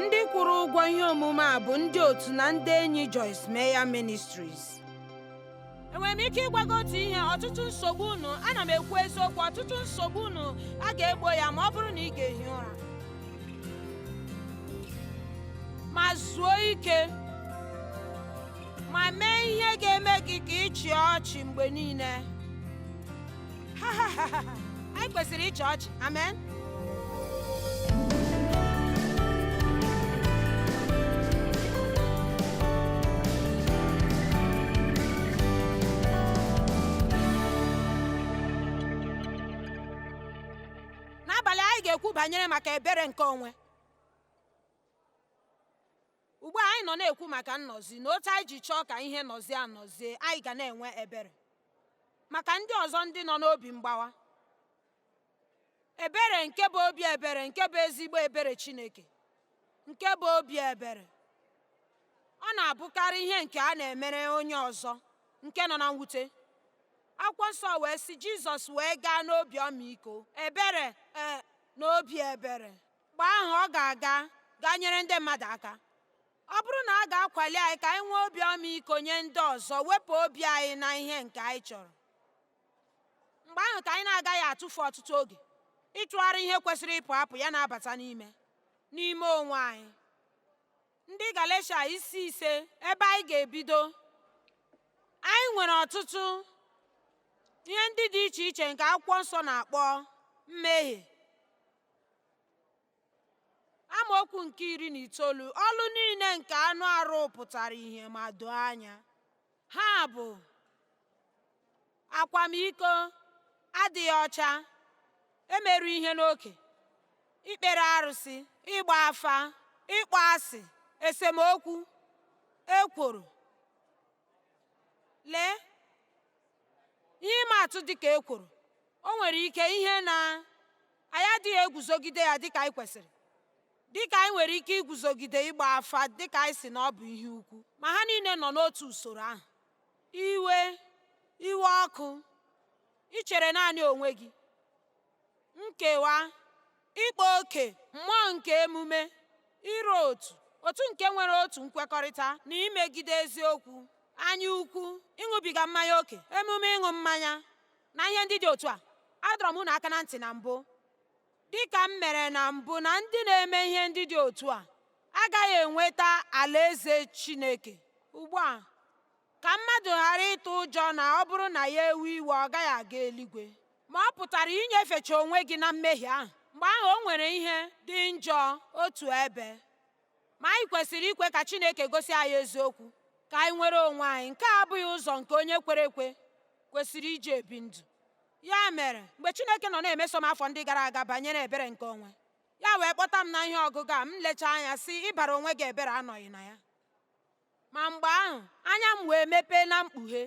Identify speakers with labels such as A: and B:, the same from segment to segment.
A: Ndị kwụrụ ụgwọ ihe omume a bụ ndị otu na ndị enyi Joyce Meyer Ministries. Enwere m ike ịgwa gị otu ihe? Ọtụtụ nsogbu unu, ana m ekwu eziokwu, ọtụtụ nsogbu unu a ga-egbo ya ma ọ bụrụ na ị ga-ehi ụra ma zuo ike ma mee ihe ga-eme gị ka ị chịa ọchị mgbe niile. Ha ha ha ha! Anyị kwesịrị ịchị ọchị. Amen. N'abalị anyị ga-ekwu banyere maka ebere nke onwe. Ugbu a anyị nọ na-ekwu maka nnọzi na otu anyị ji chọọ ka ihe nọzie anọzie, anyị ga na-enwe ebere maka ndị ọzọ ndị nọ n'obi mgbawa. Ebere nke bụ obi ebere, nke bụ ezigbo ebere Chineke, nke bụ obi ebere. Ọ na-abụkarị ihe nke a na-emere onye ọzọ nke nọ na mwute. Akwụkwọ nsọ wee sị, Jizọs wee gaa n'obi ọmịiko, ebere e na obi ebere. Mgbe ahụ ọ ga-aga gaa nyere ndị mmadụ aka. Ọ bụrụ na a ga-akwali anyị ka anyị nwee obi ọmịiko nye ndị ọzọ, wepụ obi anyị na ihe nke anyị chọrọ, mgbe ahụ ka anyị na-agaghị atụfu ọtụtụ oge ịtụgharị ihe kwesịrị ịpụ apụ ya na-abata n'ime n'ime onwe anyị. Ndị Galatia isi 5, ebe anyị ga-ebido. Anyị nwere ọtụtụ ihe ndị dị iche iche nke akwụkwọ nsọ na-akpọ mmehie. Amaokwu nke 19, ọlụ niile nke anụ arụ pụtara ihe ma doo anya. Ha bụ akwamiko, adịghị ọcha, emerụ ihe n'oke, ikpere arụsị, ịgba afa, ịkpọ asị, esemokwu, ekworo. Lee ihe ịma atụ dị ka ekworo. O nwere ike ihe na anyị adịghị eguzogide ya dịka anyị kwesịrị, dịka anyị nwere ike iguzogide ịgba afa dịka anyị sị na ọ bụ ihe ukwu, ma ha niile nọ n'otu usoro ahụ. Iwe, iwe ọkụ, ichere naanị onwe gị, nkewa, ịkpa oke, mmụọ nke emume, iro otu, otu nke nwere otu nkwekọrịta na imegide eziokwu, anya ukwu, ịṅụbiga mmanya oke, emume ịṅụ mmanya, na ihe ndị dị otu a. Adọrọ m unu aka na ntị na mbụ, dị ka m mere na mbụ, na ndị na-eme ihe ndị dị otu a agaghị enweta alaeze Chineke. Ugbu a, ka mmadụ ghara ịtụ ụjọ na ọ bụrụ na ya ewe iwe ọ gaghị aga eluigwe. Ma ọ pụtara inyefecha onwe gị na mmehie ahụ. Mgbe ahụ o nwere ihe dị njọ otu ebe. Ma anyị kwesịrị ikwe ka Chineke gosi anyị eziokwu, ka anyị nwere onwe anyị. Nke a abụghị ụzọ nke onye kwere ekwe kwesịrị iji ebi ndụ. Ya mere, mgbe Chineke nọ na-emeso m afọ ndị gara aga banyere ebere nke onwe, ya wee kpọta m na ihe ọgụgụ a, m lechaa anya sị, ịbara onwe gị ebere anọghị na ya. Ma mgbe ahụ, anya m wee mepee na mkpughe.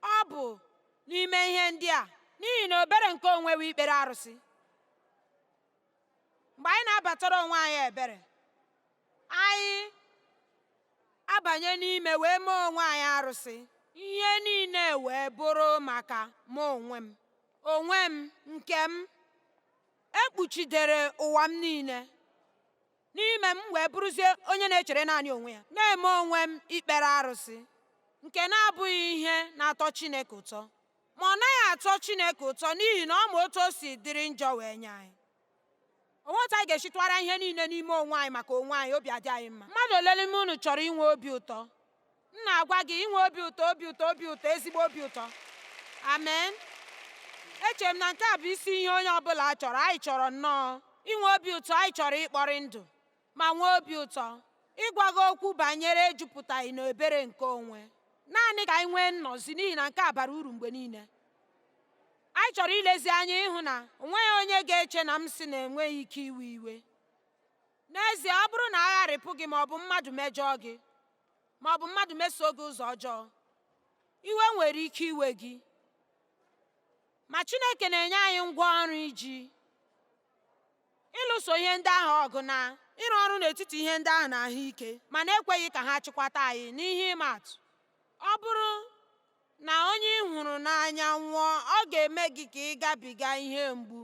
A: Ọ bụ n'ime ihe ndị a, n'ihi na ebere nke onwe wụ ikpere arụsị. Mgbe anyị na-abatara onwe anyị ebere, anyị abanye n'ime wee mee onwe anyị arụsị. Ihe niile wee bụrụ maka mụ onwe m, onwe m, nke m. Ekpuchidere ụwa m niile n'ime m wee bụrụzie onye na-echere naanị onwe ya, na-eme onwe m ikpere arụsị, nke na-abụghị ihe na-atọ Chineke ụtọ. Ma ọ naghị atọ Chineke ụtọ n'ihi na ọ ma otu o si dịrị njọ wee nye anyị. O nwe otu anyị ga-esi tụgharịa ihe niile n'ime onwe anyị maka onwe anyị, obi adị anyị mma. Mmadụ ole n'ime unu chọrọ inwe obi ụtọ? M na-agwa gị, inwe obi ụtọ, obi ụtọ, obi ụtọ, ezigbo obi ụtọ. Amen. Echere m na nke a bụ isi ihe onye ọbụla chọrọ. Anyị chọrọ nnọọ inwe obi ụtọ, anyị chọrọ ịkpọrị ndụ ma nwee obi ụtọ. Ịgwa gị okwu banyere ejupụtaghị n'ebere nke onwe, naanị ka anyị nwee nnọzi, n'ihi na nke a bara uru mgbe niile. Anyị chọrọ ilezi anya ịhụ na o nweghị onye ga-eche na m sị na enweghị ike iwe iwe. N'ezie, ọ bụrụ na a gharịpụ gị ma ọ bụ mmadụ mejọọ gị ma ọ bụ mmadụ mesoo gị ụzọ ọjọọ, iwe nwere ike iwe gị. Ma Chineke na-enye anyị ngwa ọrụ iji ịlụso ihe ndị ahụ ọgụ na ịrụ ọrụ n'etiti ihe ndị ahụ na ahụike, ma na-ekweghị ka ha chịkwata anyị. N'ihe ịma atụ, ọ bụrụ na onye ị hụrụ n'anya nwụọ, ọ ga-eme gị ka ị gabiga ihe mgbu.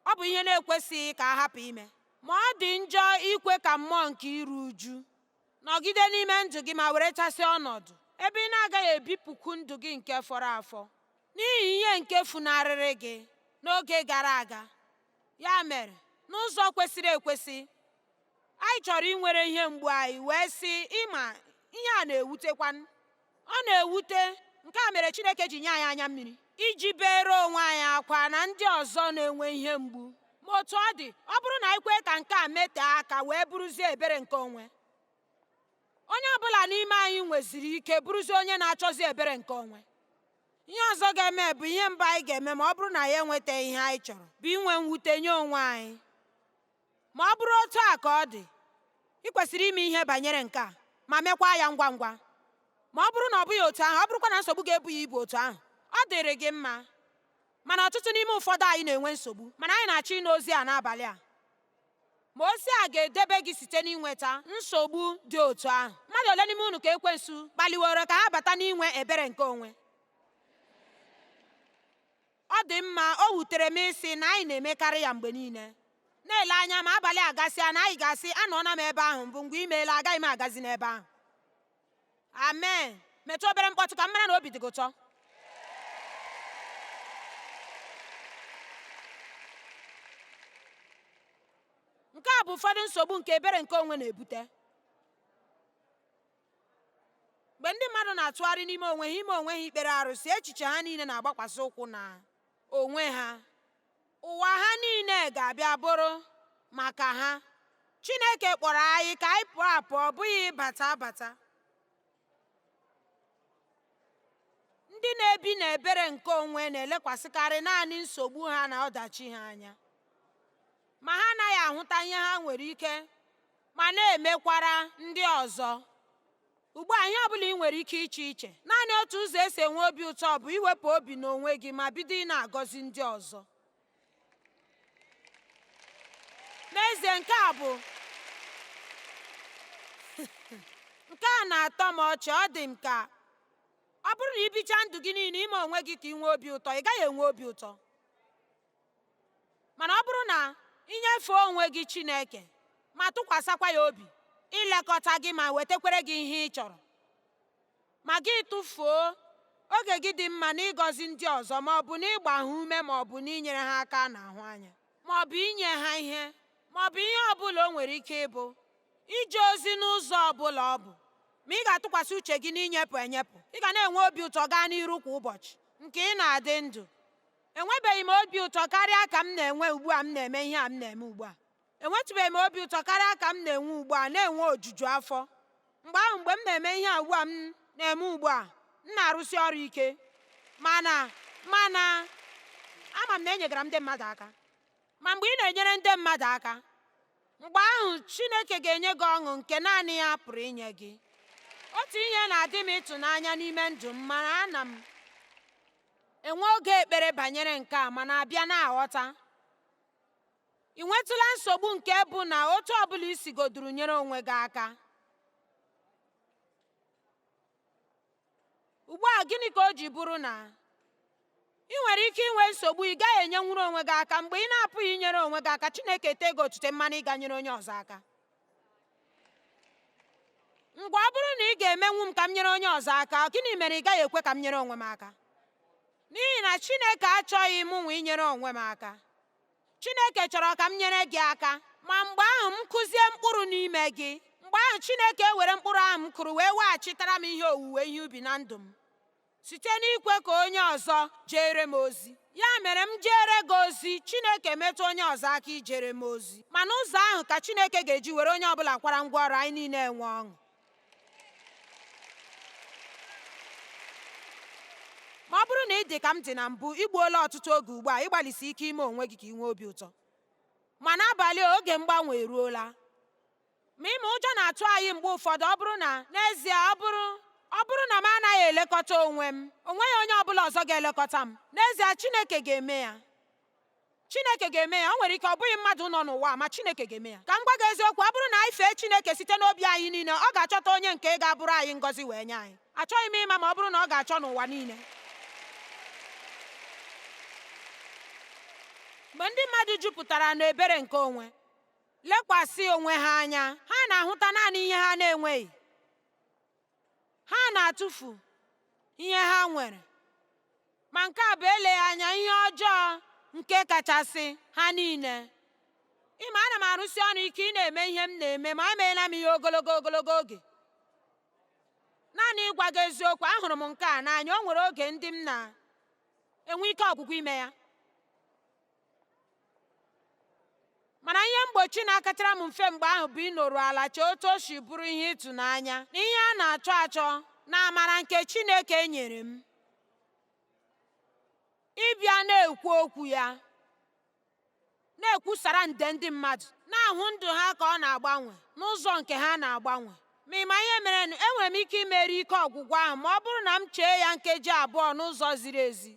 A: Ọ bụ ihe na-ekwesịghị ka a hapụ ime. Ma ọ dị njọ ikwe ka mmụọ nke iru uju nọgide n'ime ndụ gị ma werechasị ọnọdụ ebe ị na-agaghị ebipụkwu ndụ gị nke fọrọ afọ n'ihi ihe nke funarịrị gị n'oge gara aga. Ya mere, n'ụzọ kwesịrị ekwesị, anyị chọrọ inwere ihe mgbu anyị wee sị, ịma, ihe a na-ewutekwa. Ọ na-ewute. Nke a mere Chineke ji nye anyị anya mmiri iji beere onwe anyị akwa na ndị ọzọ na-enwe ihe mgbu. Ma otu ọ dị, ọ bụrụ na anyị kwee ka nke a metee aka wee bụrụzie ebere nke onwe, onye ọ bụla n'ime anyị nweziri ike bụrụzie onye na-achọzi ebere nke onwe. Ihe ọzọ ga-eme bụ ihe mbụ anyị ga-eme ma ọ bụrụ na ya enwetaghị ihe anyị chọrọ bụ inwe mwute nye onwe anyị. Ma ọ bụrụ otu a ka ọ dị, ị kwesịrị ime ihe banyere nke a ma mekwa ya ngwa ngwa. Ma ọ bụrụ na ọ bụghị otu ahụ, ọ bụrụkwa na nsogbu ga-ebu ya ibu otu ahụ, ọ dịrị gị mma. Mana ọtụtụ n'ime ụfọdụ anyị na-enwe nsogbu, mana anyị na-achọ ịnụ ozi a n'abalị a. Ma ozi a ga-edebe gị site n'inweta nsogbu dị otu ahụ. Mmadụ ole n'ime unu ka ekwensu kpaliworo ka ha bata n'inwe ebere nke onwe? Ọ dị mma, o wutere m ịsị na anyị na-emekarị ya mgbe niile. Na-ele anya ma abalị agasịa na anyị ga-asị, anọọla m ebe ahụ mbụ, mgbe i meela agaghị m agazi n'ebe ahụ. Amen. Metụ obere mkpọtụ ka m mara na obi dị gị ụtọ. Nke a bụ ụfọdụ nsogbu nke ebere nke onwe na-ebute. Mgbe ndị mmadụ na-atụgharị n'ime onwe ha ime onwe ha ikpere arụsị, echiche ha niile na-agbakwasị ụkwụ na onwe ha. Ụwa ha niile ga-abịa bụrụ maka ha. Chineke kpọrọ anyị ka anyị pụọ apụọ, ọ bụghị ịbata abata. Ndị na-ebi n'ebere nke onwe na-elekwasịkarị naanị nsogbu ha na ọdachi ha anya, ma ha anaghị ahụta ihe ha nwere ike ma na-emekwara ndị ọzọ. Ugbu a, ihe ọ bụla ị nwere ike iche iche, naanị otu ụzọ esi enwe obi ụtọ bụ iwepụ obi n'onwe gị ma bido ị na-agọzi ndị ọzọ. N'ezie, nke a bụ nke a na-atọ m ọchị. Ọ dị m ka ọ bụrụ na i bichaa ndụ gị niile ime onwe gị ka ị nwee obi ụtọ, ị gaghị enwe obi ụtọ. Mana ọ bụrụ na ị nyefee onwe gị Chineke ma tụkwasịkwa ya obi ilekọta gị ma wetakwere gị ihe ị chọrọ, ma gị tụfuo oge gị dị mma n'ịgọzi ndị ọzọ ma ọ bụ n'ịgba ha ume ma ọ bụ n'inyere ha aka n'ahụ anya ma ọ bụ inye ha ihe ma ọ bụ ihe ọ bụla o nwere ike ịbụ, ije ozi n'ụzọ ọ bụla ọ bụ, ma ị ga-atụkwasị uche gị n'inyepụ enyepụ, ị ga na-enwe obi ụtọ gaa n'iru kwa ụbọchị nke ị na-adị ndụ. Enwebeghị m obi ụtọ karịa ka m na-enwe ugbu a m na-eme ihe a m na-eme ugbu a. Enwetụbeghị m obi ụtọ karịa ka m na-enwe ugbu a, na-enwe ojuju afọ. Mgbe ahụ, mgbe m na-eme ihe a ugbu a m na-eme ugbu a, m na-arụsi ọrụ ike. Mana mana ama m na enyegara m ndị mmadụ aka. Ma mgbe ị na-enyere ndị mmadụ aka, mgbe ahụ Chineke ga-enye gị ọṅụ nke naanị ya pụrụ inye gị. Otu ihe na-adị m ịtụnanya n'ime ndụ m, mana ana m enwe oge ekpere banyere nke a ma na-abịa na-aghọta. Ị nwetụla nsogbu nke bụ na otu ọbụla i sigoduru nyere onwe gị aka? Ugbu a, gịnị ka o ji bụrụ na ị nwere ike inwe nsogbu ị gaghị enyenwuru onwe gị aka? Mgbe ị na-apụghị inyere onwe gị aka, Chineke etee gị otute mmanụ ịga nyere onye ọzọ aka. Ngwa, ọ bụrụ na ị ga-emenwu m ka m nyere onye ọzọ aka, gịnị mere ị gaghị ekwe ka m nyere onwe m aka? N'ihi na Chineke achọghị mụ nwa inyere onwe m aka. Chineke chọrọ ka m nyere gị aka. Ma mgbe ahụ m kụzie mkpụrụ n'ime gị, mgbe ahụ Chineke ewere mkpụrụ ahụ m kụrụ wee weghachitara m ihe owuwe ihe ubi na ndụ m site n'ikwe ka onye ọzọ jere m ozi. Ya mere m jere gị ozi, Chineke metụ onye ọzọ aka ijere m ozi. Ma n'ụzọ ahụ ka Chineke ga-eji were onye ọbụla kwara ngwaọrụ anyị niile enwe ọṅụ. Ma ọ bụrụ na ị dị ka m dị na mbụ, i gbuola ọtụtụ oge ugbu a ịgbalịsi ike ime onwe gị ka ị nwee obi ụtọ. Ma n'abalị a, oge mgbanwe eruola. Ma ịma ụjọ na-atụ anyị mgbe ụfọdụ ọ bụrụ na, n'ezie, ọ bụrụ ọ bụrụ na m anaghị elekọta onwe m, o nweghị onye ọbụla ọzọ ga-elekọta m. N'ezie, Chineke ga-eme ya. Chineke ga-eme ya. O nwere ike ọ bụghị mmadụ nọ n'ụwa a, ma Chineke ga-eme ya. Ka m gwa gị eziokwu, ọ bụrụ na anyị fee Chineke site n'obi anyị niile, ọ ga-achọta onye nke ga-abụrụ anyị ngọzi wee nye anyị. Achọghị m ịma ma ọ bụrụ na ọ ga-achọ n'ụwa niile. Mgbe ndị mmadụ jupụtara n'ebere nke onwe, Lekwasị onwe ha anya, ha na-ahụta naanị ihe ha na-enweghị. Ha na-atụfu ihe ha nwere. Ma nke a bụ eleghị anya ihe ọjọọ nke kachasị ha niile. Ịma, ana m arụsi ọrụ ike ị na-eme ihe m na-eme, ma emeela m ihe ogologo ogologo oge. Naanị ịgwa gị eziokwu, ahụrụ m nke a n'anya. O nwere oge ndị m na-enwe ike ọgwụgwụ ime ya. Mana ihe mgbochi na-akachara m mfe mgbe ahụ bụ ịnọru ala chee otu o si bụrụ ihe ịtụnanya na ihe a na-achọ achọ na amara nke Chineke nyere m ịbịa na-ekwu okwu ya, na-ekwusara nde ndị mmadụ, na-ahụ ndụ ha ka ọ na-agbanwe n'ụzọ nke ha na-agbanwe. Ma ị ma ihe merenụ? Enwere m ike imeri ike ọgwụgwụ ahụ ma ọ bụrụ na m chee ya nkeji abụọ n'ụzọ ziri ezi.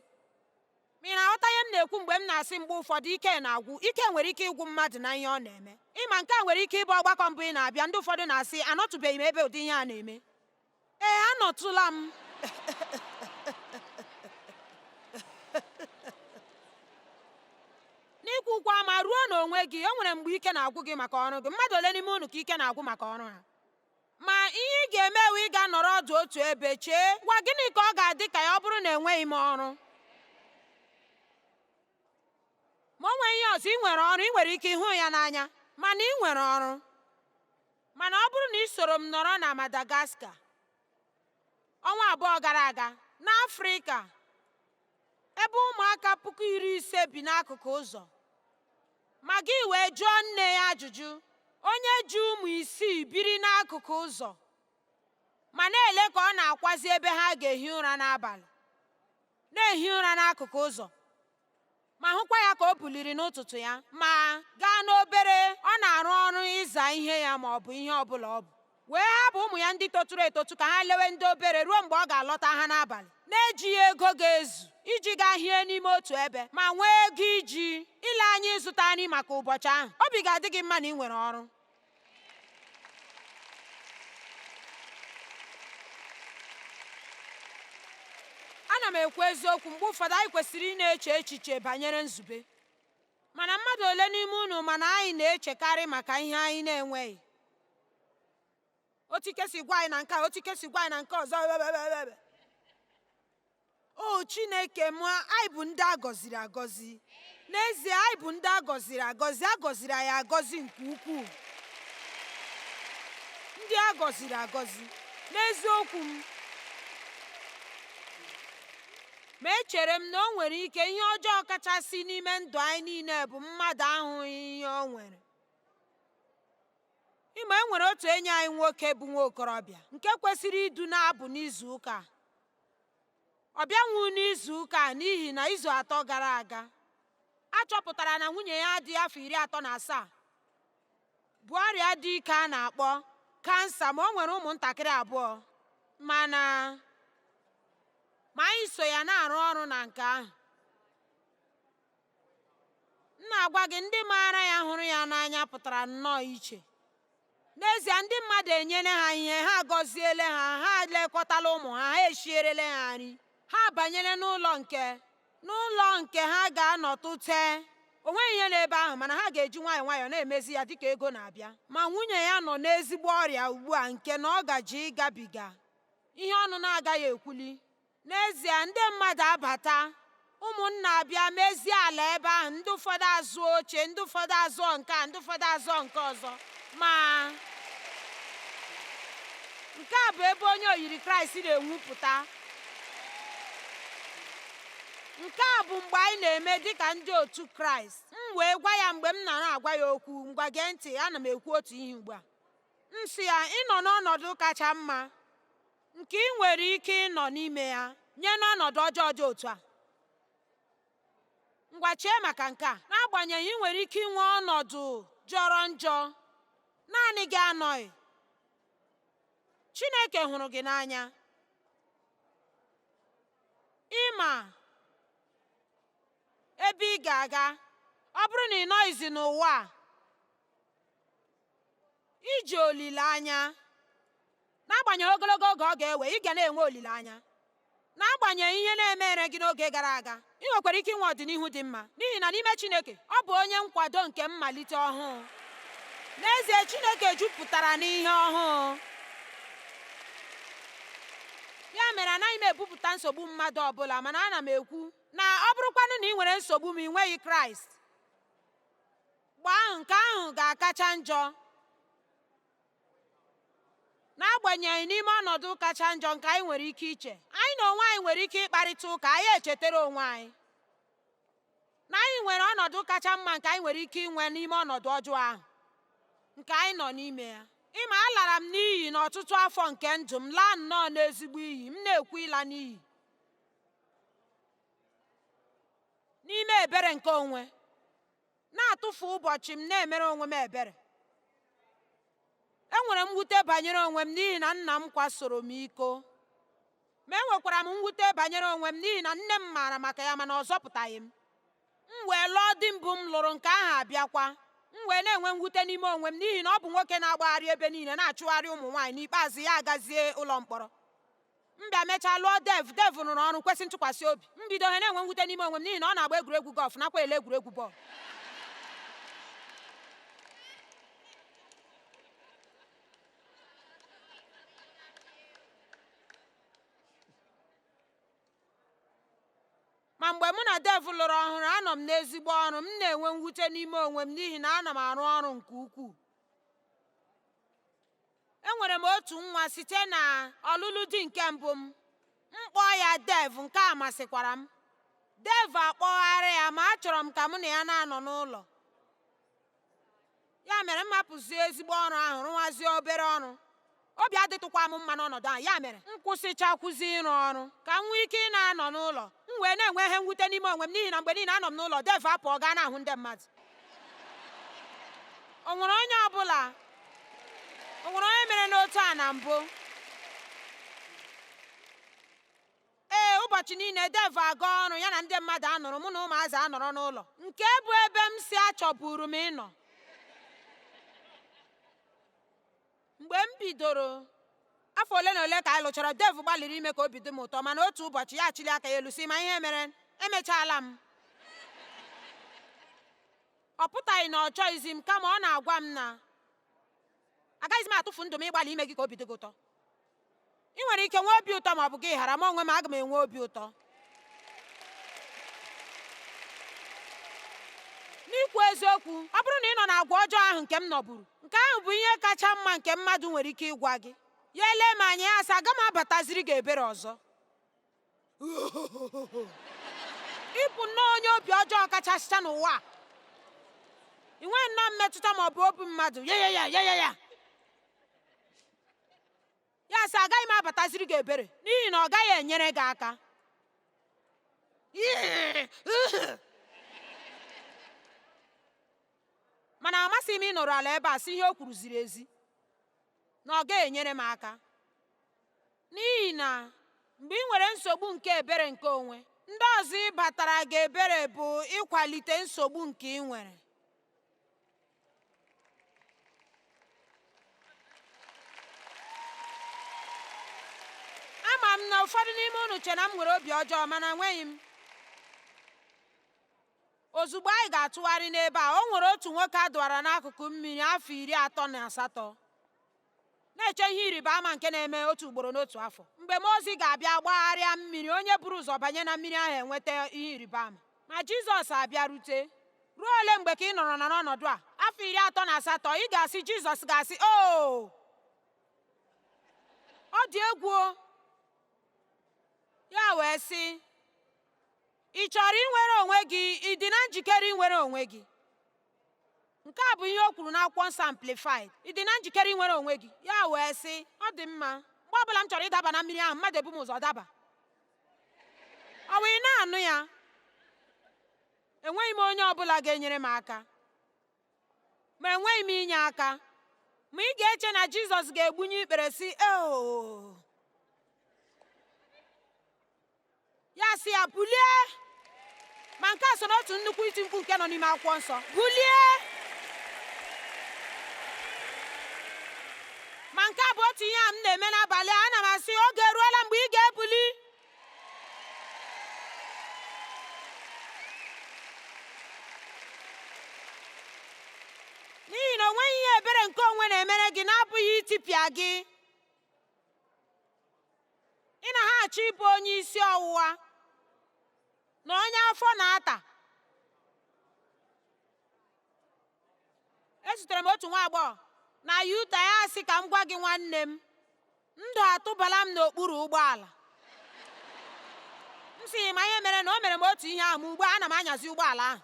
A: Ma ị na-aghọta ihe m na-ekwu mgbe m na-asị mgbe ụfọdụ ike na-agwụ? Ike nwere ike ịgwụ mmadụ na ihe ọ na-eme. Ịma, nke a nwere ike ịbụ ọgbakọ mbụ ị na-abịa. Ndị ụfọdụ na-asị, anọtụbeghị m ebe ụdị ihe a na-eme. Ee, anọtụla m. N'ikwukwa ma ruo n'onwe gị, o nwere mgbe ike na-agwụ gị maka ọrụ gị. Mmadụ ole n'ime unu ka ike na-agwụ maka ọrụ ha? Ma ihe ị ga-eme wụ ịga nọrọ ọdụ otu ebe chee, gwa gịnị ka ọ ga-adị ka ya ọ bụrụ na enweghị m ọrụ? Ma o nweghị ihe ọzọ, ị nwere ọrụ, ị nwere ike ịhụ ya n'anya, mana ị nwere ọrụ. Mana ọ bụrụ na ị soro m nọrọ na Madagascar ọnwa 2 gara aga, n'Afrịka, ebe ụmụaka 50,000 bi n'akụkụ ụzọ, ma gị wee jụọ nne ya ajụjụ, onye ji ụmụ isii biri n'akụkụ ụzọ, ma na-ele ka ọ na-akwazi ebe ha ga-ehi ụra n'abalị, na-ehi ụra n'akụkụ ụzọ, ma hụkwa ya ka o buliri n'ụtụtụ ya ma gaa n'obere ọ na-arụ ọrụ ịza ihe ya ma ọ bụ ihe ọ bụla ọ bụ, wee hapụ ụmụ ya ndị toturu etotu ka ha lewe ndị obere ruo mgbe ọ ga-alọta ha n'abalị, na-ejighị ego ga-ezu iji gaa hie n'ime otu ebe ma nwee ego iji ile anya ịzụta nri maka ụbọchị ahụ. Obi ga-adị gị mma na ị nwere ọrụ. Ana m ekwu eziokwu, mgbe ụfọdụ anyị kwesịrị ị na-eche echiche banyere nzube. Mana mmadụ ole n'ime unu ma na anyị na-echekarị maka ihe anyị na-enweghị? Otu ike si gwa anyị na nke a, otu ike si gwa anyị na nke ọzọ. O Chineke m, anyị bụ ndị a gọziri agọzi. N'ezie, anyị bụ ndị a gọziri agọzi. A gọziri anyị agọzi nke ukwuu. Ndị a gọziri agọzi. N'eziokwu m. Ma echere m na o nwere ike ihe ọjọọ kachasị n'ime ndụ anyị niile bụ mmadụ ahụghị ihe o nwere. Ịma, e nwere otu enyi anyị nwoke bụ nwa okorobịa nke kwesịrị idu n'abụ n'izu ụka a. Ọ bịanwu n'izu ụka a n'ihi na izu 3 gara aga, a chọpụtara na nwunye ya dị afọ 37 bụ ọrịa dị ike a na-akpọ kansa, ma o nwere ụmụntakịrị 2, mana ma anyị so ya na-arụ ọrụ na nke ahụ. M na-agwa gị, ndị maara ya hụrụ ya n'anya pụtara nnọọ iche. N'ezie, ndị mmadụ enyela ha ihe, ha agọziele ha, ha elekọtala ụmụ ha, ha eshierele ha nri, ha abanyela n'ụlọ nke ha ga-anọtụ tee. O nweghị ihe n'ebe ahụ, mana ha ga-eji nwayọọ nwayọọ na-emezi ya dịka ego na-abịa. Ma nwunye ya nọ n'ezigbo ọrịa ugbu a nke na ọ gaje ịgabiga ihe ọnụ na-agaghị ekwuli. N'ezie, ndị mmadụ abata, ụmụnna abịa mezie ala ebe ahụ, ndị ụfọdụ azụọ oche, ndị ụfọdụ azụọ nke a, ndị ụfọdụ azụọ nke ọzọ. Ma nke a bụ ebe onye oyiri Kraịst na-enwupụta. Nke a bụ mgbe anyị na-eme dịka ndị otu Kraịst. M wee gwa ya mgbe m na-agwa ya okwu, ngwa gee ntị, ana m ekwu otu ihe ugbu a. M sị ya, ị nọ n'ọnọdụ kacha mma nke ị nwere ike ịnọ n'ime ya nye n'ọnọdụ ọjọọ dị otu a. Ngwa chee maka nke a. N'agbanyeghị, ị nwere ike inwe ọnọdụ jọrọ njọ, naanị gị anọghị. Chineke hụrụ gị n'anya. Ịma ebe ị ga-aga ọ bụrụ na ị nọghịzi n'ụwa a, iji olileanya. N'agbanyeghị ogologo oge ọ ga-ewe, ị ga na-enwe olileanya. N'agbanyeghị ihe na-emere gị n'oge gara aga, ị nwekwara ike inwe ọdịnihu dị mma, n'ihi na n'ime Chineke, ọ bụ onye nkwado nke mmalite ọhụụ. N'ezie, Chineke jupụtara n'ihe ọhụụ. Ya mere anaghị m ebupụta nsogbu mmadụ ọbụla, mana ana m ekwu na ọ bụrụkwanụ na ị nwere nsogbu ma ị nweghị Kraịst, mgbe ahụ nke ahụ ga-akacha njọ. N'agbanyeghị n'ime ọnọdụ kacha njọ nke anyị nwere ike iche, anyị na onwe anyị nwere ike ịkparịta ụka, anyị echetara onwe anyị na anyị nwere ọnọdụ kacha mma nke anyị nwere ike inwe n'ime ọnọdụ ọjọọ ahụ nke anyị nọ n'ime ya. Ịma, alara m n'iyi n'ọtụtụ afọ nke ndụ m, laa nnọọ n'ezigbo iyi. M na-ekwu ịla n'iyi n'ime ebere nke onwe, na-atụfu ụbọchị m na-emere onwe m ebere. Enwere m mwute banyere onwe m n'ihi na nna m kwasoro m iko, ma enwekwara m mwute banyere onwe m n'ihi na nne m maara maka ya mana ọ zọpụtaghị m. M wee lụọ di mbụ m lụrụ, nke ahụ abịakwa. M wee na-enwe mwute n'ime onwe m n'ihi na ọ bụ nwoke na-agbagharị ebe niile na-achụgharị ụmụ nwaanyị. N'ikpeazụ ya agazie ụlọ mkpọrọ. M bịa mechaa lụọ Dev. Dev rụrụ ọrụ kwesị ntụkwasị obi. M bido ha na-enwe mwute n'ime onwe m n'ihi na ọ na-agba egwuregwu gọlf nakwa ele egwuregwu bọọlụ. Ma mgbe mụ na Dev lụrụ ọhụrụ, anọ m n'ezigbo ọrụ. M na-enwe mwute n'ime onwe m n'ihi na ana m arụ ọrụ nke ukwuu. Enwere m otu nwa site na ọlụlụ di nke mbụ m. M kpọọ ya Dev, nke a masịkwara m. Dev akpọgharị ya, ma achọrọ m ka mụ na ya na-anọ n'ụlọ. Ya mere m hapụzie ezigbo ọrụ ahụ, rụwazie obere ọrụ. Obi adịtụkwa m mma n'ọnọdụ ahụ. Ya mere m kwụsịchakwuzi ịrụ ọrụ ka m nwee ike ị na-anọ n'ụlọ. M wee na-enwe ihe mwute n'ime onwe m n'ihi na mgbe niile anọ m n'ụlọ, Dev apụọ gaa na-ahụ ndị mmadụ. O nwere onye ọbụla, o nwere onye mere n'otu a na mbụ? Ee, ụbọchị niile Dev aga ọrụ, ya na ndị mmadụ anọrọ, mụ na ụmụazị anọrọ n'ụlọ, nke bụ ebe m si achọburu m ịnọ. Mgbe m bidoro afọ ole na ole ka anyị lụchara, Dev gbalịrị ime ka obi dị m ụtọ, mana otu ụbọchị ya achịli aka ya elu sị, ma ihe mere emechaala m. Ọ pụtaghị na ọ chọghịzi m, kama ọ na-agwa m na agaghịzi m atụfu ndụ m ịgbalị ime gị ka obi dị gị ụtọ. Ị nwere ike nwee obi ụtọ ma ọ bụ gị ghara, ma onwe m aga m enwe obi ụtọ. N'ikwu eziokwu, ọ bụrụ na ị nọ n'agwa ọjọọ ahụ nke m nọburu, nke ahụ bụ ihe kacha mma nke mmadụ nwere ike ịgwa gị. Ya elee m anya, ya sị, aga m abataziri gị ebere ọzọ. Ịbụ nnọọ onye obi ọjọọ kachasịcha n'ụwa a. Ị nweghị nnọọ mmetụta ma ọ bụ obi mmadụ. Ya ya ya ya ya ya. Ya sị, agaghị m abataziri gị ebere n'ihi na ọ gaghị enyere gị aka. Mana amasịghị m ịnọrọ ala ebe a sị ihe o kwuru ziri ezi, na ọ gaghị enyere m aka. N'ihi na mgbe ị nwere nsogbu nke ebere nke onwe, ndị ọzọ ịbatara gị ebere bụ ịkwalite nsogbu nke ị nwere. Ama m na ụfọdụ n'ime unu che na m nwere obi ọjọọ, mana enweghị m. Ozugbo anyị ga-atụgharị n'ebe a, o nwere otu nwoke a dọwara n'akụkụ mmiri afọ 38, na-eche ihe ịrịba ama nke na-eme otu ugboro n'otu afọ. Mgbe mmụọ ozi ga-abịa gbagharịa mmiri, onye buru ụzọ banye na mmiri ahụ enweta ihe ịrịba ama. Ma Jizọs abịarute. Ruo ole mgbe ka ị nọrọ na n'ọnọdụ a? Afọ 38, ị ga-asị, Jizọs ga-asị, oo, ọ dị egwu o. Ya wee sị, ị chọrọ inwere onwe gị? Ị dị na njikere inwere onwe gị? Nke a bụ ihe o kwuru n'akwụkwọ nsọ Amplified. Ị dị na njikere inwere onwe gị? Ya wee sị, ọ dị mma. Mgbe ọbụla m chọrọ ịdaba na mmiri ahụ, mmadụ ebu m ụzọ daba. Ọ wụ ị na-anụ ya? Enweghị m onye ọbụla ga-enyere m aka. Ma enweghị m inye aka. Ma ị ga-eche na Jizọs ga-egbunye ikpere sị, oo. Ya sị ya, bulie. Ma nke a so n'otu nnukwu iti mkpu nke nọ n'ime akwụkwọ nsọ. Bulie. Ma nke a bụ otu ihe a m na-eme n'abalị a. Ana m asị, oge eruola mgbe ị ga-ebuli. N'ihi na o nweghị ihe ebere itipịa gị. Ị na ha achọ ịbụ onye isi ọwụwa na onye afọ na-ata. Ezutere m otu nwa agbọghọ na Utah, ya sị ka m gwa gị nwanne m, ndụ atụbala m n'okpuru ụgbọala. M sị ma ihe mere na o mere m otu ihe ahụ, ma ugbu a ana m anyazi ụgbọala ahụ.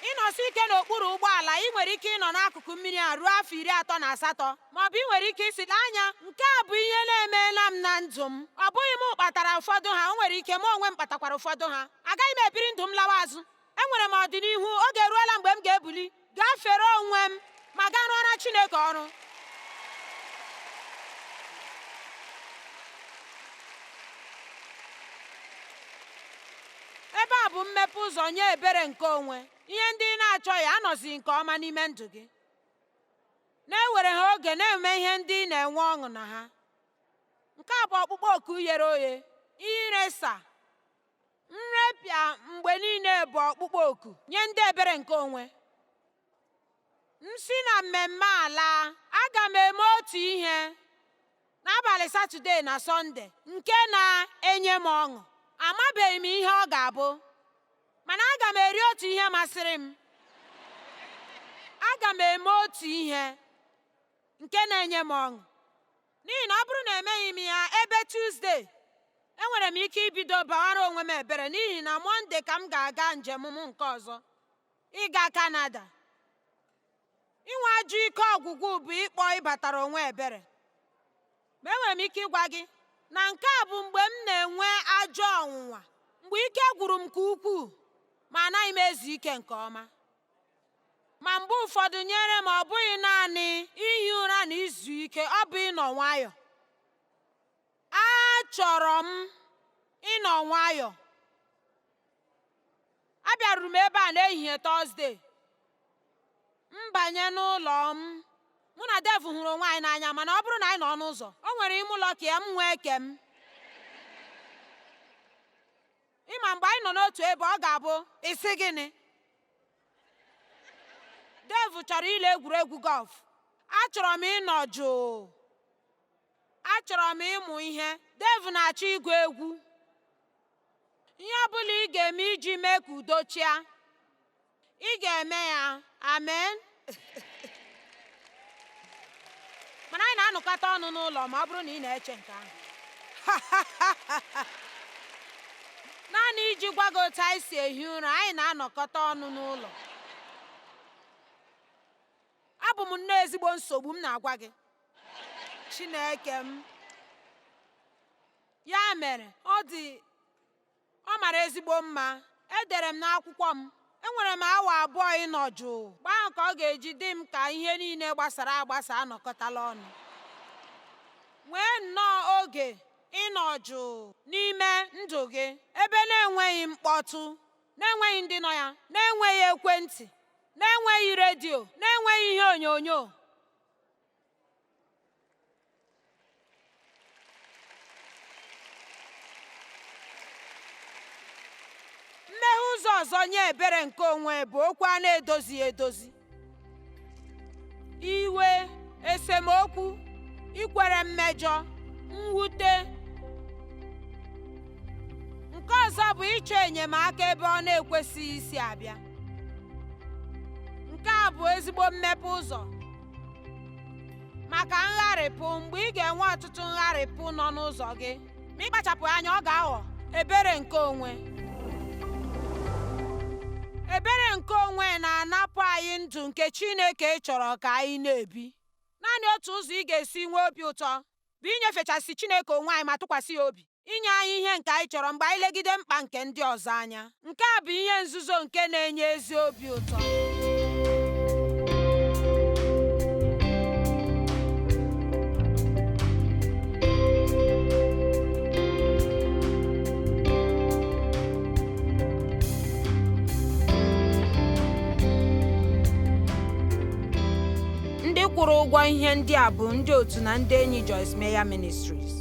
A: Ịnọsi ike n'okpuru ụgbọala, ị nwere ike ịnọ n'akụkụ mmiri a ruo afọ 38, ma ọ bụ ị nwere ike isi lee anya, nke a bụ ihe na-emeela m na ndụ m. Ọ bụghị m kpatara ụfọdụ ha, o nwere ike m onwe m kpatakwara ụfọdụ ha. Agaghị m ebiri ndụ m lawa azụ. Enwere m ọdịnihu, oge eruola mgbe m ga-ebuli, gafere onwe m ma gaa rụọra Chineke ọrụ. Ebe a bụ mmepe ụzọ nye ebere nke onwe. Ihe ndị ị na-achọghị anọzighị nke ọma n'ime ndụ gị. Na-ewere ha oge na-eme ihe ndị ị na-enwe ọṅụ na ha. Nke a bụ ọkpụkpọ oku ghere oghe. Iresa nrepịa mgbe niile bụ ọkpụkpọ oku nye ndị ebere nke onwe. M si na mmemme a laa, aga m eme otu ihe n'abalị Satọde na Sọnde nke na-enye m ọṅụ. Amabeghị m ihe ọ ga-abụ, mana aga m eri otu ihe masịrị m. Aga m eme otu ihe nke na-enye m ọṅụ. N'ihi na ọ bụrụ na emeghị m ya ebe Tuzdee, enwere m ike ibido bawara onwe m ebere n'ihi na Mọnde ka m ga-aga njem m nke ọzọ, ịga Kanada. Inwe ajọ ike ọgwụgwụ bụ ịkpọ ịbatara onwe ebere. Ma enwere m ike ịgwa gị na nke a bụ mgbe m na-enwe ajọ ọnwụnwa, mgbe ike gwụrụ m nke ukwuu, ma anaghị m ezu ike nke ọma. Ma mgbe ụfọdụ nyere m ọ bụghị naanị ihi ụra na izu ike, ọ bụ ịnọ nwayọọ. Achọrọ m ịnọ nwayọọ. Abịaruru m ebe a n'ehihie Tọzdee. M banye n'ụlọ m. Mụ na Dev hụrụ onwe anyị n'anya, mana ọ bụrụ na anyị nọ n'ụzọ, o nwere ime ụlọ ka ya, m nwee ke m. Ịma mgbe anyị nọ n'otu ebe, ọ ga-abụ isi gịnị? Dev chọrọ ile egwuregwu gọlf. Achọrọ m ịnọ jụụ. Achọrọ m ịmụ ihe. Dev na-achọ ịgụ egwu. Ihe ọ bụla ị ga-eme iji mee ka udo chịa, ị ga-eme ya. Amen. Mana anyị na-anọkọta ọnụ n'ụlọ ma ọ bụrụ na ị na-eche nke ahụ. Naanị iji gwa gị otu anyị si ehi ụra, anyị na-anọkọta ọnụ n'ụlọ. Abụ m nnọọ ezigbo nsogbu m na-agwa gị. Chineke m. Ya mere, ọ mara ezigbo mma. Edere m n'akwụkwọ m, enwere m awa 2 ịnọ jụụ. Mgbe ahụ ka ọ ga-eji dị m ka ihe niile gbasara agbasa anọkọtala ọnụ. Nwee nnọọ oge ịnọ jụụ n'ime ndụ gị, ebe na-enweghị mkpọtụ, na-enweghị ndị nọ ya, na-enweghị ekwentị, na-enweghị redio, na-enweghị ihe onyonyo. Mmeghe ụzọ ọzọ nye ebere nke onwe bụ okwu a na-edozighị edozi. Iwe, esemokwu, ikwere mmejọ, mwute. Nke ọzọ bụ ịchọ enyemaka ebe ọ na-ekwesịghị isi abịa. Nke a bụ ezigbo mmepe ụzọ maka ngharịpụ. Mgbe ị ga-enwe ọtụtụ ngharịpụ nọ n'ụzọ gị, ma ịkpachapụ anya, ọ ga-aghọ ebere nke onwe. Ebere nke onwe na-anapụ anyị ndụ nke Chineke chọrọ ka anyị na-ebi. Naanị otu ụzọ ị ga-esi nwee obi ụtọ bụ inyefechasị Chineke onwe anyị ma tụkwasị ya obi, inye anyị ihe nke anyị chọrọ mgbe anyị legide mkpa nke ndị ọzọ anya. Nke a bụ ihe nzuzo nke na-enye ezi obi ụtọ. Ndị kwụrụ ụgwọ ihe ndị a bụ ndị otu na ndị enyi Joyce Meyer Ministries.